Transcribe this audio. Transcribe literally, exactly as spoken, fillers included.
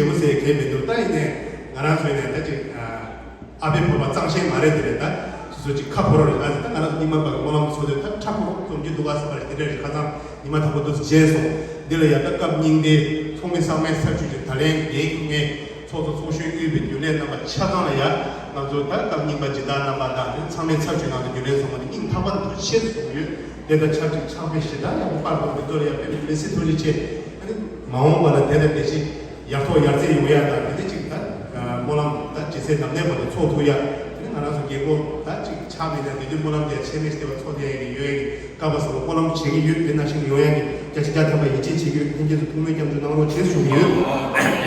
ཞེ་པོ་ཟེར་གལ་མི་འདུག་ད་ཡིན་ནའི་ང་རང་ཚོ་ཡིན་ནའི་ད་ཅིག་ཨ་ཨ་ཕའི་བོད་པ་གཙང་ཤེས་མ་རེད་དེ་རེད། ད་སོ་སོ་ཅིག་ཁ་ཕོ་རོ་རེད། ང་ཚོ་ད་ང་རང་ཚོ་རྙིང་མ་པ་གི་སྨོན་ལམ་ཚོ་དེ་ད་ཁྲ་ཕོ་རོ་རྩོམ་གྱི་འདུག་ག་ཟེར་བ་རེད། དེ་འདྲ་རེད། ཁ་སང་ཉི་མ་དང་པོ་འདུག་སེ་མཇལ་སོང་། འདི་ལ་ཡ་ད་སྐབས་རྙིང་པའི་ཚོགས་མི་ཚང་མས་ཚར་གཅོད་ཀྱི་ད་ལན་རྒྱལ་ཁྱུང་ངས་ཚོགས་གཙོ་ཚོགས་གཞོན་དབུས་པའི་རྒྱུན་ལས་རྣམ་པ་ཆ་ཚང་ལ་ཡ་ང་ཚོ་ད་སྐབས་རྙིང་པ་སྦྱིན་བདག་རྣམ་པ་དང་དེ་ཚང་མས་ཚར་གཅོད་གནང་དུ་རྒྱུན་ལས་ཚོགས་མ་དེ་སྙིང་ཐག་པ་ནས་ཐུགས་རྗེ་ཆེ་ཞུ་གི་ཡོད། དེ་ལྟར་ཆབས་ཅིག་ཕྱག་དཔེ་ཞེ་དྲག་ཡག་པོ་སྤར་དགོས་མི་ཚོ་ལ་ཡང་དཔེ་མི་སྲིད་ཐུགས་རྗེ་ཆེ། ཨ་ནི་མ་འོངས་པ་ལ་དེ་ལས་དེ་ཞིག་ཡར་ཐོག་ཡར་རྩེ་ཡོང་ཡ་དང་དེ་འདྲ་ཅིག་ད་སྨོན་ལམ་ད་ཇི་སྲིད་ནམ་གནས་བར་དུ་ཚོགས་ཐུབ་ཡ། ཨ་ནི་ང་རང་ཚོ་རྒན་གོག་ད་ཅིག་ཆགས་མེད་ན་དེ་དུས་སྨོན་ལམ་དེ་ཆད་མེད་བྱས་པ་ཚོགས་བསྡད་ཡ་གི་ཡོད་ཡ་གི་བཀའ་པ་ཟེར་བ་སྨོན་ལམ་བྱེད་ཀྱི་ཡོད། དེ་ནང་བཞིན་ཡོང་ཡ་གི་བརྒྱ་ཆ་བརྒྱ་ཐམ་པ་ཡིད་ཆེས་བྱེད་ཀྱི་ཡོད། ལྷན་རྒྱས་ཚོ་ཐུགས་སྨོན་སྐྱབས་འཇུག་གནང་རོགས་བྱེད་ཞུ་གི་ཡོད།